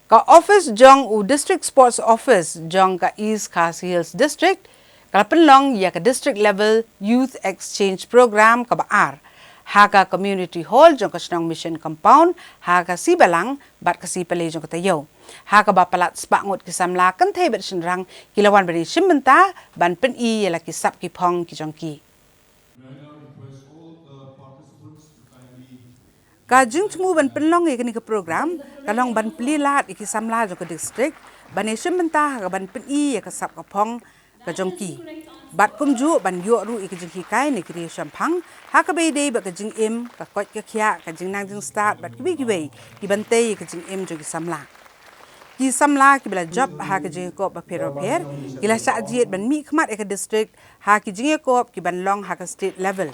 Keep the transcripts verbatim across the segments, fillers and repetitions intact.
Ka office jong u District Sports Office jong ka East Khasi Hills District ka la pynlong ïa ka District Level Youth Exchange Program kaba ar ha ka Community Hall jong ka shnong Mission Compound ha ka sngi Balang bad ka sngi Palei jong ka taïew, ha kaba palat spah ngut ki samla kynthei bad shynrang ki la wan ban ïashim bynta ban pyni ïa la ki sap ki phong ki jong ki. Ka jingthmu ban pynlong ïa kane ka program ka long ban plie lad ïa ki samla jong ka district ban ïashim bynta ha kaban pyni ïa ka sap ka phong ka jong ki, bad kumjuh ban ïoh ruh ïa ka jinghikai na ki riewshemphang ha kaba ïadei bad ka jingim, ka koit ka khiah, ka jingnang jingstad bad kiwei kiwei kiban tei ïa ka jingim jong ki samla. Ki samla kiba la jop ha ka jingïakop bapher bapher ki la shah jied ban mihkhmat ïa ka district ha ki jingïakop kiban long ha ka state level,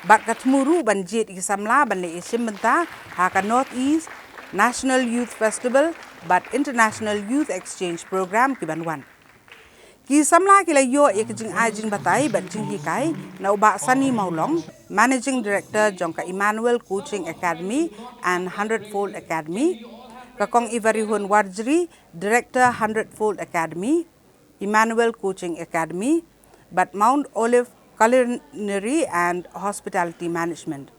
bad ka thmu ruh ban jied ïa ki samla ban leit ïashim bynta ha ka North East National Youth Festival bad International Youth Exchange Program kiban wan. Ki samla ki la ïoh ïa ka jingai jingbatai bad jinghikai na u Bah Sunny Mawlong, Managing Director jong ka Emmanuel Coaching Academy and Hundredfold Academy, ka Kong Ivarihun Warjri, Director, Hundredfold Academy, Emmanuel Coaching Academy bad Mount Olive Culinary and Hospitality Management.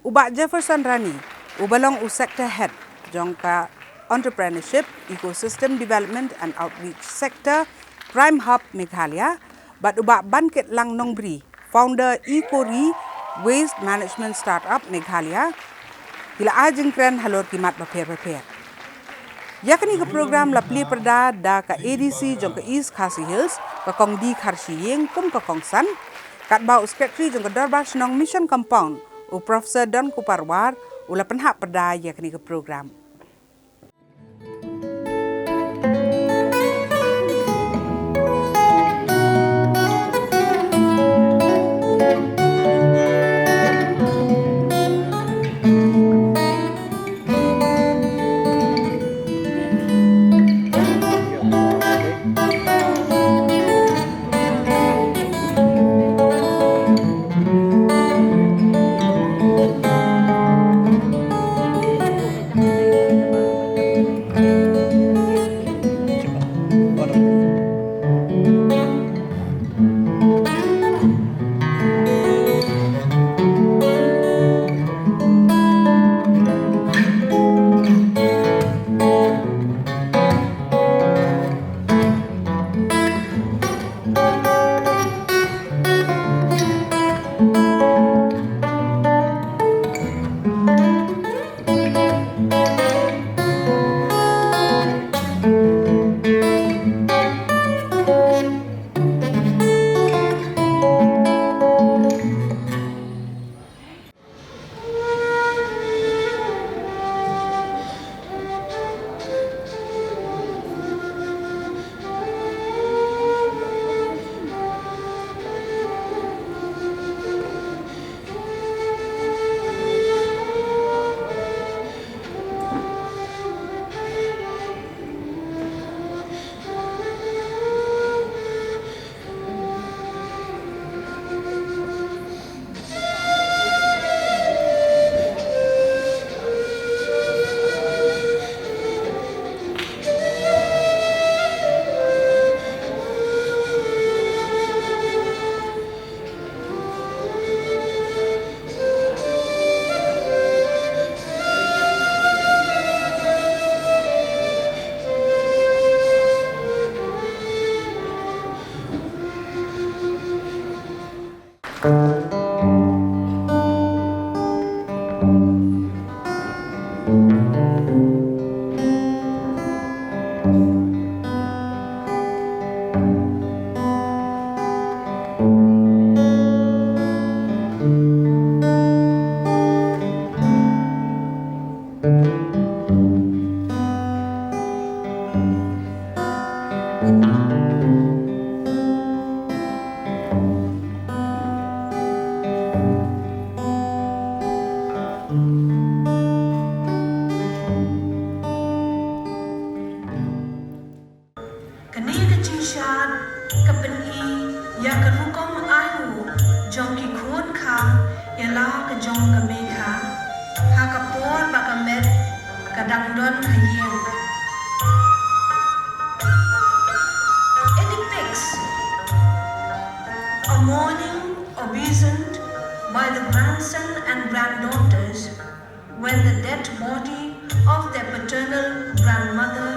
U Bah Jefferson Rani uba long u Sector Head jong ka Entrepreneurship, Ecosystem Development and Outreach Sector, Prime Hub Meghalaya, bad u Bah Bankitlang Nongbri, Founder, Eco-Re Waste Management Startup Meghalaya, ki la ai jingkren halor ki mat bapher bapher. Ïa kane ka program la plie pyrda da ka A D C jong ka East Khasi Hills, ka Kong D Kharshiing kum ka kongsan, katba u Secretary jong ka Dorbar Shnong Mission Compound, u Professor Donkupar War, u la pynhap pyrda ïa kane ka program. Kane ka jingshad ka pyni ïa ka rukom ainguh jong ki khun kha ïa la ka jong ka mei kha. Ha ka por ba ka met ka dang don ha ïing, the grandson and granddaughters when the dead body of their paternal grandmother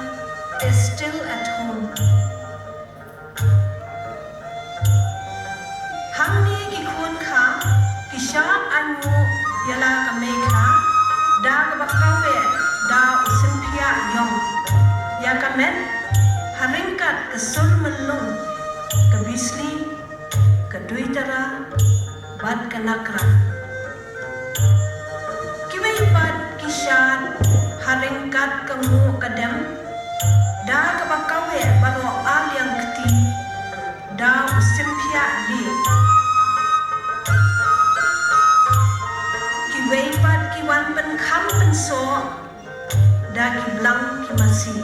is still at home. Hangne ki khun kha ki shad ainguh ïa la ka mei kha da kaba kaweh da u symphiah ïong ïa ka met ha ryngkat ka sur myllung, ka bisli, ka duitara bad ka nakra. Kiwei pat ki shad ha ryngkat ka nguh ka dem da kaba kaweh baroh ar liang kti da u symphiah lieh. Kiwei pat ki wan pynkham pynsoh da ki blang ki masi.